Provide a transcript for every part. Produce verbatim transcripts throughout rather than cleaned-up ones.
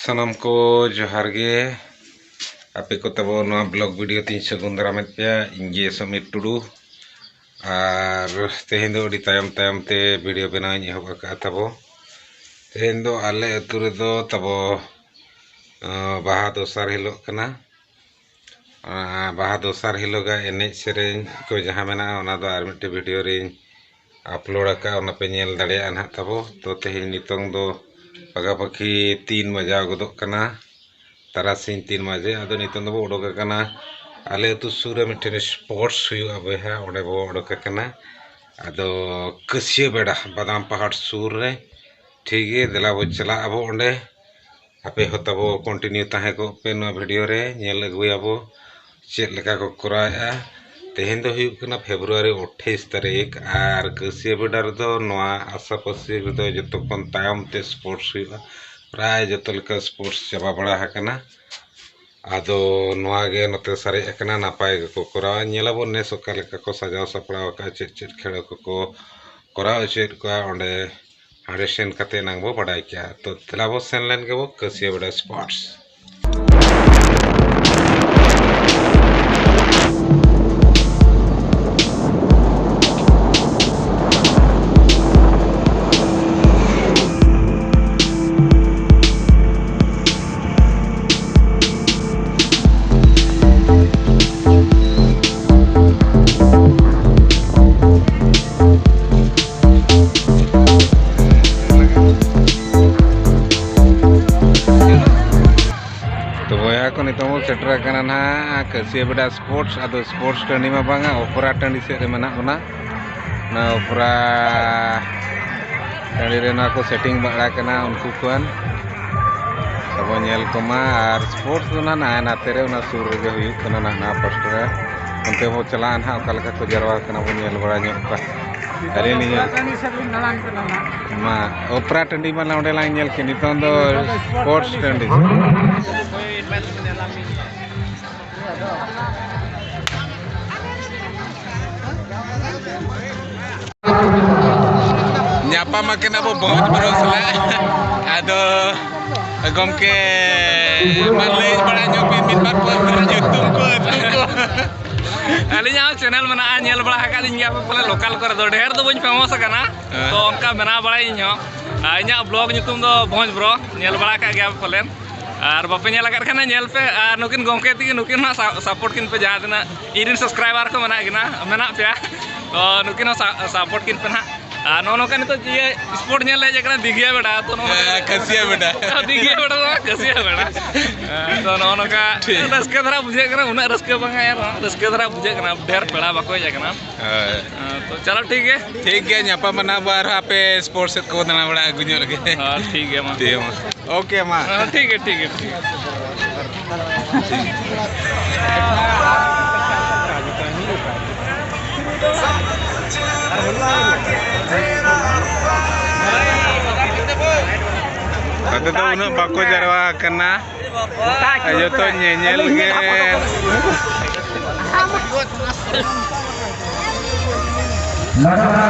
ᱥᱟᱱᱟᱢ ᱠᱚ ᱡᱚᱦᱟᱨ ᱜᱮ᱾ ᱟᱯᱮ ᱠᱚ ᱛᱟᱵᱚ ᱱᱚᱣᱟ ᱵᱞᱚᱜ ᱵᱷᱤᱰᱤᱭᱳ ᱛᱤᱧ ᱥᱟᱹᱜᱩᱱ ᱫᱟᱨᱟᱢᱮᱫ ᱯᱮᱭᱟ᱾ ᱤᱧ ᱜᱮ ᱥᱚᱢᱤᱨ ᱴᱩᱰᱩ᱾ ᱟᱨ ᱛᱮᱦᱮᱧ ᱫᱚ ᱟᱹᱰᱤ ᱛᱟᱭᱚᱢ ᱛᱟᱭᱚᱢ ᱛᱮ ᱵᱷᱤᱰᱤᱭᱳ ᱵᱮᱱᱟᱣ ᱤᱧ ᱮᱦᱚᱵ ᱟᱠᱟᱫᱼᱟ ᱛᱟᱵᱚ᱾ ᱛᱮᱦᱮᱧ ᱫᱚ ᱟᱞᱮ ᱟᱹᱛᱩ ᱨᱮᱫᱚ ᱛᱟᱵᱚ, ᱟᱸ, ᱵᱟᱦᱟ ᱫᱚᱥᱟᱨ ᱦᱤᱞᱳᱜ ᱠᱟᱱᱟ᱾ ᱟᱸ, ᱵᱟᱦᱟ ᱫᱚᱥᱟᱨ ᱦᱤᱞᱳᱜᱟᱜ ᱮᱱᱮᱡ ᱥᱮᱨᱮᱧ ᱠᱚ ᱡᱟᱦᱟᱸ ᱢᱮᱱᱟᱜᱼᱟ, ᱚᱱᱟ ᱫᱚ ᱟᱨ ᱢᱤᱫᱴᱮᱱ ᱵᱷᱤᱰᱤᱭᱳ ᱨᱤᱧ ᱟᱯᱞᱳᱰ ᱟᱠᱟᱫᱼᱟ, ᱚᱱᱟ ᱯᱮ ᱧᱮᱞ ᱫᱟᱲᱮᱭᱟᱜᱼᱟ ᱱᱟᱦᱟᱜ ᱛᱟᱵᱚ᱾ ᱛᱚ, ᱛᱮᱦᱮᱧ ᱱᱤᱛᱚᱝ ᱫᱚ ᱯᱟᱠᱟ ᱯᱟᱠᱤ ᱛᱤᱱ ᱵᱟᱡᱟᱣ ᱜᱚᱫᱚᱜ ᱠᱟᱱᱟ, ᱛᱟᱨᱟᱥᱤᱧ ᱛᱤᱱ ᱵᱟᱡᱮ᱾ ᱟᱫᱚ ᱱᱤᱛᱚᱝ ᱫᱚᱵᱚ ᱚᱰᱚᱠ ᱟᱠᱟᱱᱟ, ᱟᱞᱮ ᱟᱹᱛᱩ ᱥᱩᱨ ᱨᱮ ᱢᱤᱫᱴᱮᱱ ᱥᱯᱳᱨᱴᱥ ᱦᱩᱭᱩᱜᱼᱟ ᱵᱚᱭᱦᱟ, ᱚᱸᱰᱮ ᱵᱚ ᱚᱰᱚᱠ ᱟᱠᱟᱱᱟ᱾ ᱟᱫᱚ ᱠᱟᱹᱥᱤᱭᱟᱹ ᱵᱮᱲᱟ, ᱵᱟᱫᱟᱢ ᱯᱟᱦᱟᱲ ᱥᱩᱨ ᱨᱮ, ᱴᱷᱤᱠ ᱜᱮ, ᱫᱮᱞᱟ ᱵᱚ ᱪᱟᱞᱟᱜ ᱟᱵᱚ ᱚᱸᱰᱮ᱾ ᱟᱯᱮ ᱦᱚᱸ ᱛᱟᱵᱚ ᱠᱚᱱᱴᱤᱱᱤᱭᱩ ᱛᱟᱦᱮᱸ ᱠᱚᱜ ᱯᱮ ᱱᱚᱣᱟ ᱵᱷᱤᱰᱤᱭᱳ ᱨᱮ, ᱧᱮᱞ ᱟᱹᱜᱩᱭᱟᱵᱚ ᱪᱮᱫ ᱞᱮᱠᱟ ᱠᱚ ᱠᱚᱨᱟᱣᱮᱫᱼᱟ᱾ ᱛᱮᱦᱮᱧ ᱫᱚ ᱦᱩᱭᱩᱜ ᱠᱟᱱᱟ ᱯᱷᱮᱵᱽᱨᱩᱣᱟᱨᱤ ᱟᱴᱷᱟᱭᱤᱥ ᱛᱟᱹᱨᱤᱠᱷ, ᱟᱨ ᱠᱟᱹᱥᱤᱭᱟᱹ ᱵᱮᱰᱟ ᱨᱮᱫᱚ ᱱᱚᱣᱟ ᱟᱥᱟᱯᱟᱥᱤ ᱨᱮᱫᱚ ᱡᱚᱛᱚ ᱠᱷᱚᱱ ᱛᱟᱭᱚᱢ ᱛᱮ ᱥᱯᱳᱨᱴᱥ ᱦᱩᱭᱩᱜᱼᱟ᱾ ᱯᱨᱟᱭ ᱡᱚᱛᱚ ᱞᱮᱠᱟ ᱥᱯᱳᱨᱴᱥ ᱪᱟᱵᱟ ᱵᱟᱲᱟ ᱟᱠᱟᱱᱟ᱾ ᱟᱫᱚ ᱱᱚᱣᱟ ᱜᱮ ᱱᱚᱛᱮ ᱥᱟᱨᱮᱡ ᱟᱠᱟᱱᱟ, ᱱᱟᱯᱟᱭ ᱜᱮᱠᱚ ᱠᱚᱨᱟᱣᱟ᱾ ᱧᱮᱞᱟᱵᱚᱱ ᱱᱮᱥ ᱚᱠᱟ ᱞᱮᱠᱟ ᱠᱚ ᱥᱟᱡᱟᱣ ᱥᱟᱯᱲᱟᱣ ᱟᱠᱟᱫᱼᱟ, ᱪᱮᱫ ᱪᱮᱫ ᱠᱷᱮᱞ ᱠᱚᱠᱚ ᱠᱚᱨᱟᱣ ᱦᱚᱪᱚᱭᱮᱫ ᱠᱚᱣᱟ ᱚᱸᱰᱮ᱾ ᱦᱟᱸᱰᱮ ᱥᱮᱱ ᱠᱟᱛᱮ ᱮᱱᱟᱝ ᱵᱚ ᱵᱟᱰᱟᱭ ᱠᱮᱭᱟ᱾ ᱛᱚ, ᱫᱮᱞᱟ ᱵᱚ ᱥᱮᱱ ᱞᱮᱱ ᱜᱮᱵᱚ ᱠᱟᱹᱥᱤᱭᱟᱹ ᱵᱮᱰᱟ ᱥᱯᱳᱨᱴᱥ᱾ ᱛᱚ ᱵᱚᱭᱦᱟ ᱠᱚ, ᱱᱤᱛᱚᱝ ᱵᱚᱱ ᱥᱮᱴᱮᱨ ᱟᱠᱟᱱᱟ ᱱᱟᱦᱟᱜ ᱠᱟᱹᱥᱤᱭᱟᱹ ᱵᱮᱰᱟ ᱥᱯᱳᱨᱴᱥ᱾ ᱟᱫᱚ ᱥᱯᱳᱨᱴᱥ ᱴᱟᱺᱰᱤ ᱢᱟ ᱵᱟᱝᱟ, ᱚᱯᱮᱨᱟ ᱴᱟᱺᱰᱤ ᱥᱮᱫ ᱨᱮ ᱢᱮᱱᱟᱜ ᱵᱚᱱᱟ᱾ ᱚᱱᱟ ᱚᱯᱮᱨᱟ ᱴᱟᱺᱰᱤ ᱨᱮ ᱱᱚᱣᱟ ᱠᱚ ᱥᱮᱴᱤᱝ ᱵᱟᱲᱟ ᱠᱟᱱᱟ ᱩᱱᱠᱩ ᱠᱚᱣᱟᱱ᱾ ᱟᱵᱚ ᱧᱮᱞ ᱠᱚᱢᱟ, ᱟᱨ ᱥᱯᱳᱨᱴᱥ ᱫᱚ ᱱᱟᱦᱟᱜ ᱱᱟᱭ ᱱᱟᱛᱮ ᱨᱮ ᱚᱱᱟ ᱥᱩᱨ ᱨᱮᱜᱮ ᱦᱩᱭᱩᱜ ᱠᱟᱱᱟ ᱱᱟᱦᱟᱜ ᱱᱚᱣᱟ ᱯᱟᱥᱴᱟ ᱨᱮ᱾ ᱚᱱᱛᱮ ᱵᱚ ᱪᱟᱞᱟᱜᱼᱟ ᱱᱟᱦᱟᱜ, ᱚᱠᱟ ᱞᱮᱠᱟ ᱠᱚ ᱡᱟᱨᱣᱟ ᱠᱟᱱᱟ ᱵᱚᱱ ᱧᱮᱞ ᱵᱟᱲᱟ ᱧᱚᱜ ᱠᱚᱣᱟ᱾ ᱟᱹᱞᱤᱧ ᱞᱤᱧ ᱧᱮᱞ ᱢᱟ, ᱚᱯᱮᱨᱟ ᱴᱟᱺᱰᱤ ᱢᱟ ᱚᱸᱰᱮ ᱞᱟᱝ ᱧᱮᱞ ᱠᱮᱫ, ᱱᱤᱛᱚᱝ ᱫᱚ ᱥᱯᱳᱨᱴᱥ ᱴᱟᱺᱰᱤ᱾ ᱧᱟᱯᱟᱢ ᱟᱠᱟᱱᱟ ᱵᱚ ᱵᱚᱦᱚᱡᱽ ᱵᱨᱳ ᱥᱟᱞᱟᱜ᱾ ᱟᱫᱚ ᱜᱚᱢᱠᱮ, ᱢᱟ ᱞᱟᱹᱭ ᱵᱟᱲᱟ ᱧᱚᱜ ᱵᱤᱱ ᱢᱤᱫ ᱵᱟᱨ ᱯᱚᱨ ᱨᱮᱱᱟᱜ ᱧᱩᱛᱩᱢ ᱠᱚ, ᱧᱩᱛᱩᱢ ᱠᱚ᱾ ᱟᱹᱞᱤᱧᱟᱜ ᱦᱚᱸ ᱪᱮᱱᱮᱞ ᱢᱮᱱᱟᱜᱼᱟ, ᱧᱮᱞ ᱵᱟᱲᱟ ᱟᱠᱟᱫ ᱞᱤᱧ ᱜᱮᱭᱟ ᱯᱮ ᱯᱟᱞᱮ ᱞᱳᱠᱟᱞ ᱠᱚᱨᱮ ᱫᱚ᱾ ᱰᱷᱮᱨ ᱫᱚ ᱵᱟᱹᱧ ᱯᱷᱮᱢᱟᱥ ᱟᱠᱟᱱᱟ, ᱦᱮᱸ᱾ ᱛᱚ ᱚᱱᱠᱟ ᱵᱮᱱᱟᱣ ᱵᱟᱲᱟᱭᱟᱹᱧ ᱦᱚᱸ᱾ ᱟᱨ ᱤᱧᱟᱹᱜ ᱵᱞᱚᱜ ᱧᱩᱛᱩᱢ ᱫᱚ ᱵᱷᱚᱸᱡᱽ ᱵᱨᱚ, ᱧᱮᱞ ᱵᱟᱲᱟ ᱟᱠᱟᱫ ᱜᱮᱭᱟ ᱯᱮ ᱯᱟᱞᱮᱱ᱾ ᱟᱨ ᱵᱟᱯᱮ ᱧᱮᱞ ᱟᱠᱟᱫ ᱠᱷᱟᱱ ᱧᱮᱞ ᱯᱮ, ᱟᱨ ᱱᱩᱠᱤᱱ ᱜᱚᱢᱠᱮ ᱛᱟᱹᱠᱤᱱ, ᱱᱩᱠᱤᱱ ᱦᱚᱸ ᱥᱟ-, ᱥᱟᱯᱳᱨᱴ ᱠᱤᱱ ᱯᱮ, ᱡᱟᱦᱟᱸ ᱛᱤᱱᱟᱹᱜ ᱤᱧ ᱨᱮᱱ ᱥᱟᱵᱥᱠᱨᱟᱭᱵᱟᱨ ᱠᱚ ᱢᱮᱱᱟᱜ ᱠᱤᱱᱟ, ᱢᱮᱱᱟᱜ ᱯᱮᱭᱟ, ᱛᱚ ᱱᱩᱠᱤᱱ ᱦᱚᱸ ᱥᱟ-, ᱥᱟᱯᱳᱨᱴ ᱠᱤᱱ ᱯᱮ ᱱᱟᱦᱟᱜ᱾ ᱟᱨ ᱱᱚᱜᱼᱚ ᱱᱚᱝᱠᱟ ᱱᱤᱛᱚᱜ ᱤᱭᱟᱹ ᱥᱯᱳᱨᱴ ᱧᱮᱞ ᱞᱮ ᱦᱮᱡ ᱟᱠᱟᱱᱟ ᱫᱤᱜᱷᱤᱭᱟ ᱵᱮᱰᱟ, ᱛᱚ ᱱᱚᱜᱼᱚ ᱱᱚᱝᱠᱟ ᱦᱮᱸ, ᱠᱷᱟᱹᱥᱤᱭᱟ ᱵᱮᱰᱟ᱾ ᱫᱤᱜᱷᱤᱭᱟ ᱵᱮᱰᱟ ᱫᱚ ᱵᱟᱝ, ᱠᱷᱟᱹᱥᱤᱭᱟ ᱵᱮᱰᱟ᱾ ᱦᱮᱸ, ᱛᱚ ᱱᱚᱜᱼᱚ ᱱᱚᱝᱠᱟ ᱴᱷᱤᱠ᱾ ᱨᱟᱹᱥᱠᱟᱹ ᱫᱷᱟᱨᱟ ᱵᱩᱡᱷᱟᱹᱜ ᱠᱟᱱᱟ, ᱩᱱᱟᱹᱜ ᱨᱟᱹᱥᱠᱟᱹ ᱵᱟᱝᱟ, ᱮᱱ ᱨᱮᱦᱚᱸ ᱨᱟᱹᱥᱠᱟᱹ ᱫᱷᱟᱨᱟ ᱵᱩᱡᱷᱟᱹᱜ ᱠᱟᱱᱟ, ᱰᱷᱮᱨ ᱯᱮᱲᱟ ᱵᱟᱠᱚ ᱦᱮᱡ ᱟᱠᱟᱱᱟ᱾ ᱦᱳᱭ᱾ ᱦᱮᱸ, ᱛᱚ ᱪᱚᱞᱚ ᱴᱷᱤᱠ ᱜᱮᱭᱟ᱾ ᱴᱷᱤᱠ ᱜᱮᱭᱟ, ᱧᱟᱯᱟᱢ ᱟᱱᱟ ᱵᱚ ᱟᱨᱦᱚᱸ ᱟᱯᱮ ᱥᱯᱳᱨᱴ ᱥᱮᱫ ᱠᱚ ᱫᱟᱬᱟ ᱵᱟᱲᱟ ᱟᱹᱜᱩ ᱧᱚᱜ ᱞᱮᱜᱮ᱾ ᱦᱮᱸ, ᱴᱷᱤᱠ ᱜᱮᱭᱟ ᱢᱟ᱾ ᱴᱷᱤᱠ ᱜᱮᱭᱟ ᱢᱟ᱾ ᱳᱠᱮ ᱢᱟ᱾ ᱦᱮᱸ, ᱴᱷᱤᱠ ᱜᱮᱭᱟ, ᱴᱷᱤᱠ ᱜᱮᱭᱟ, ᱴᱷᱤᱠ ᱜᱮᱭᱟ᱾ ᱱᱚᱛᱮ ᱫᱚ ᱩᱱᱟᱹᱜ ᱵᱟᱠᱚ ᱡᱟᱨᱣᱟ ᱟᱠᱟᱱᱟ᱾ ᱡᱚᱛᱚ ᱧᱮᱧᱮᱞ ᱜᱮ᱾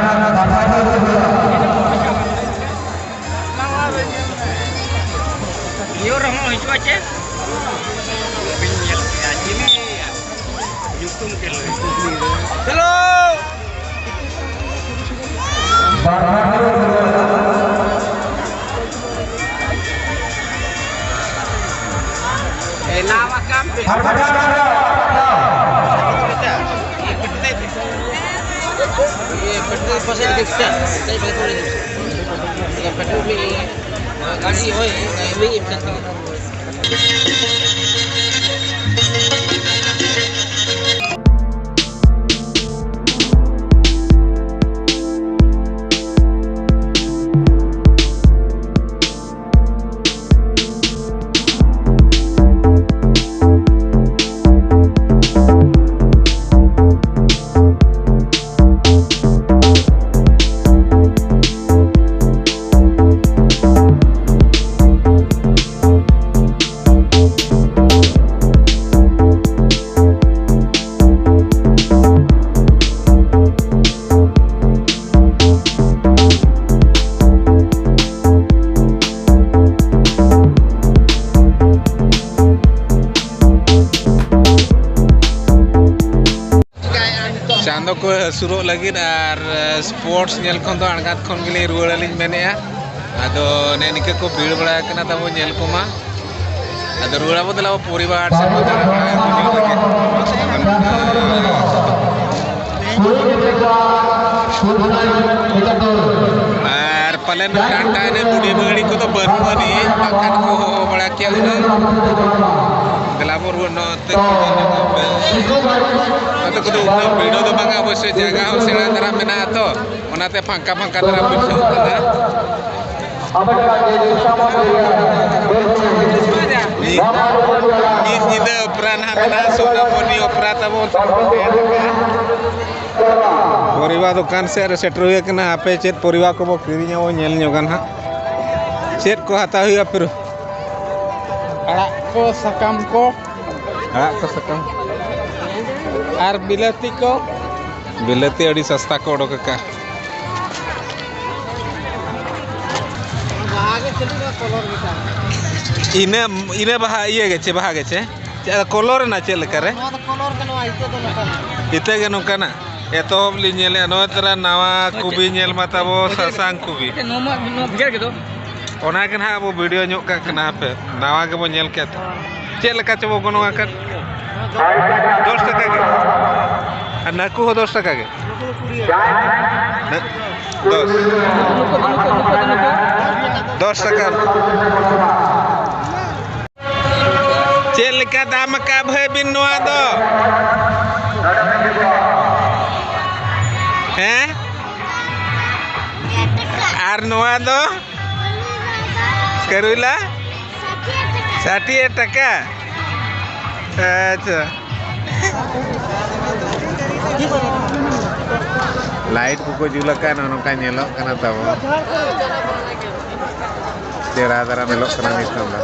ᱤᱭᱟᱹ ᱨᱮᱦᱚᱸ ᱦᱤᱡᱩᱜᱼᱟ ᱪᱮ? ᱵᱟᱹᱧ ᱧᱮᱞ ᱠᱮᱜᱼᱟ᱾ ᱪᱤᱞᱤ? ᱧᱩᱛᱩᱢ ᱛᱮ ᱞᱟᱹᱭ᱾ ᱦᱮᱞᱳ! ᱮ, ᱱᱟᱣᱟ ᱠᱟᱢ ᱯᱮ᱾ ᱦᱟᱨ ᱵᱟᱡᱟᱨ ᱨᱮ᱾ ᱤᱭᱟᱹ, ᱯᱮᱴᱨᱳᱞ ᱯᱟᱥᱮ ᱨᱤᱠᱥᱟ᱾ ᱪᱮᱫ ᱯᱮᱴᱨᱳᱞ ᱨᱤᱠᱥᱟ? ᱤᱭᱟᱹ, ᱯᱮᱴᱨᱳᱞ ᱢᱤ-, ᱜᱟᱹᱰᱤ ᱦᱳᱭ, ᱢᱤ-, ᱫᱚᱠᱚ ᱦᱟᱹᱥᱩᱨᱚᱜ ᱞᱟᱹᱜᱤᱫ ᱟᱨ, ᱮ, sports ᱧᱮᱞ ᱠᱷᱚᱱ ᱫᱚ ᱟᱬᱜᱟᱛ ᱠᱷᱚᱱ ᱜᱮᱞᱤᱧ ᱨᱩᱣᱟᱹᱲ ᱟᱹᱞᱤᱧ ᱢᱮᱱᱮᱫᱼᱟ᱾ ᱟᱫᱚ ᱱᱮ ᱱᱤᱠᱟᱹ ᱠᱚ ᱵᱷᱤᱲ ᱵᱟᱲᱟ ᱟᱠᱟᱱᱟ, ᱛᱟᱵᱚ ᱧᱮᱞ ᱠᱚᱢᱟ᱾ ᱟᱫᱚ ᱨᱩᱣᱟᱹᱲ ᱟᱵᱚ ᱫᱮᱞᱟ ᱵᱚ ᱯᱚᱨᱤᱵᱟᱨ ᱥᱮᱫ ᱵᱚ ᱫᱟᱬᱟ ᱵᱟᱲᱟᱭᱟ ᱵᱚ ᱧᱮᱞ ᱞᱟᱹᱜᱤᱫ᱾ ᱟᱨ ᱯᱟᱞᱮᱱ ᱰᱟᱱᱴᱟ ᱮᱱᱮᱡ ᱵᱩᱰᱷᱤ ᱵᱟᱹᱜᱽᱲᱤ ᱠᱚᱫᱚ ᱵᱟᱹᱱᱩᱜ ᱟᱹᱱᱤᱡ, ᱵᱟᱝᱠᱷᱟᱱ ᱠᱚ ᱦᱚᱦᱚ ᱵᱟᱲᱟ ᱠᱮᱭᱟ ᱦᱩᱱᱟᱹᱝ᱾ ᱫᱮᱞᱟ ᱵᱚ ᱨᱩᱣᱟᱹᱲ ᱱᱚᱛᱮ ᱠᱚ ᱧᱮᱞ ᱧᱚᱜᱚᱜ ᱯᱮ᱾ ᱱᱚᱛᱮ ᱠᱚᱫᱚ ᱩᱱᱟᱹᱜ ᱵᱷᱤᱲ ᱫᱚ ᱵᱟᱝᱟ, ᱚᱵᱚᱥᱥᱳᱭ ᱡᱟᱭᱜᱟ ᱦᱚᱸ ᱥᱮᱬᱟ ᱫᱷᱟᱨᱟ ᱢᱮᱱᱟᱜᱼᱟ ᱛᱚ, ᱚᱱᱟᱛᱮ ᱯᱷᱟᱸᱠᱟ ᱯᱷᱟᱸᱠᱟ ᱫᱷᱟᱨᱟ ᱵᱩᱡᱷᱟᱹᱜ ᱠᱟᱱᱟ᱾ ᱢᱤᱫ, ᱢᱤᱫ ᱧᱤᱫᱟᱹ ᱚᱯᱮᱨᱟ ᱱᱟᱦᱟᱜ ᱢᱮᱱᱟᱜᱼᱟ, ᱥᱳᱱᱟᱢᱚᱱᱤ ᱚᱯᱮᱨᱟ ᱛᱟᱵᱚᱱ᱾ ᱯᱚᱨᱤᱵᱟ ᱫᱚᱠᱟᱱ ᱥᱮᱫ ᱨᱮ ᱥᱮᱴᱮᱨ ᱦᱩᱭ ᱟᱠᱟᱱᱟ᱾ ᱦᱟᱯᱮ ᱪᱮᱫ ᱯᱚᱨᱤᱵᱟ ᱠᱚᱵᱚ ᱠᱤᱨᱤᱧᱟ, ᱵᱚ ᱧᱮᱞ ᱧᱚᱜᱟ ᱱᱟᱦᱟᱜ᱾ ᱪᱮᱫ ᱠᱚ ᱦᱟᱛᱟᱣ ᱦᱩᱭᱩᱜᱼᱟ ᱯᱷᱤᱨ? ᱟᱲᱟᱜ ᱠᱚ, ᱥᱟᱠᱟᱢ ᱠᱚ᱾ ᱟᱲᱟᱜ ᱠᱚ, ᱥᱟᱠᱟᱢ᱾ ᱟᱨ ᱵᱤᱞᱟᱹᱛᱤ ᱠᱚ᱾ ᱵᱤᱞᱟᱹᱛᱤ ᱟᱹᱰᱤ ᱥᱟᱥᱛᱟ ᱠᱚ ᱚᱰᱚᱠ ᱟᱠᱟᱫᱼᱟ᱾ ᱵᱟᱦᱟ ᱜᱮ ᱪᱟᱹᱞᱩᱜᱼᱟ, ᱠᱚᱞᱚᱨ ᱜᱮ ᱛᱟᱦᱮᱸ᱾ ᱤᱱᱟᱹ, ᱤᱱᱟᱹ ᱵᱟᱦᱟ ᱤᱭᱟᱹ ᱜᱮ ᱪᱮ, ᱵᱟᱦᱟ ᱜᱮ ᱪᱮ? ᱪᱮᱫ ᱠᱚᱞᱚᱨ ᱨᱮᱱᱟᱜ ᱪᱮᱫ ᱞᱮᱠᱟ ᱨᱮ? ᱱᱚᱣᱟ ᱫᱚ ᱠᱚᱞᱚᱨ ᱜᱮ, ᱱᱚᱣᱟ ᱤᱛᱟᱹ ᱫᱚ ᱱᱚᱝᱠᱟᱱᱟ᱾ ᱤᱛᱟᱹ ᱜᱮ ᱱᱚᱝᱠᱟᱱᱟ? ᱮᱛᱚᱦᱚᱵ ᱞᱤᱧ ᱧᱮᱞᱮᱫᱼᱟ, ᱱᱚᱣᱟ ᱛᱟᱨᱟ ᱱᱟᱣᱟ ᱠᱚᱵᱤ ᱧᱮᱞ ᱢᱟ ᱛᱟᱵᱚ, ᱥᱟᱥᱟᱝ ᱠᱚᱵᱤ᱾ ᱱᱚᱣᱟ ᱢᱟ, ᱱᱚᱣᱟ ᱵᱷᱮᱜᱟᱨ ᱜᱮ ᱫᱚ᱾ ᱚᱱᱟ ᱜᱮ ᱱᱟᱦᱟᱜ ᱟᱵᱚ ᱵᱷᱤᱰᱤᱭᱳ ᱧᱚᱜ ᱠᱟᱜ ᱠᱟᱱᱟ, ᱦᱟᱯᱮ ᱱᱟᱣᱟ ᱜᱮᱵᱚ ᱧᱮᱞ ᱠᱮᱫ᱾ ᱪᱮᱫ ᱞᱮᱠᱟ ᱪᱚᱵᱚ ᱜᱚᱱᱚᱝ ᱟᱠᱟᱫ? ᱫᱚᱥ ᱴᱟᱠᱟ ᱜᱮ᱾ ᱟᱨ ᱱᱟᱹᱠᱩ ᱦᱚᱸ ᱫᱚᱥ ᱴᱟᱠᱟ ᱜᱮ᱾ ᱦᱮᱸ? ᱫᱚᱥ᱾ ᱫᱚᱥ ᱴᱟᱠᱟ᱾ ᱪᱮᱫ ᱞᱮᱠᱟ ᱫᱟᱢ ᱟᱠᱟᱫ ᱵᱷᱟᱹᱭ ᱵᱤᱱ ᱱᱚᱣᱟ ᱫᱚ? ᱦᱮᱸ? ᱟᱨ ᱱᱚᱣᱟ ᱫᱚ? ᱠᱟᱹᱨᱩᱞᱟ? ᱥᱟᱴᱷᱤᱭᱮ ᱴᱟᱠᱟ᱾ ᱟᱪᱪᱷᱟ᱾ ᱞᱟᱭᱤᱴ ᱠᱚᱠᱚ ᱡᱩᱞ ᱟᱠᱟᱫ, ᱱᱚᱜᱼᱚ ᱱᱚᱝᱠᱟ ᱧᱮᱞᱚᱜ ᱠᱟᱱᱟ ᱛᱟᱵᱚ᱾ ᱪᱮᱦᱨᱟ ᱫᱷᱟᱨᱟ ᱧᱮᱞᱚᱜ ᱠᱟᱱᱟ ᱱᱤᱛᱚᱝ ᱫᱚ᱾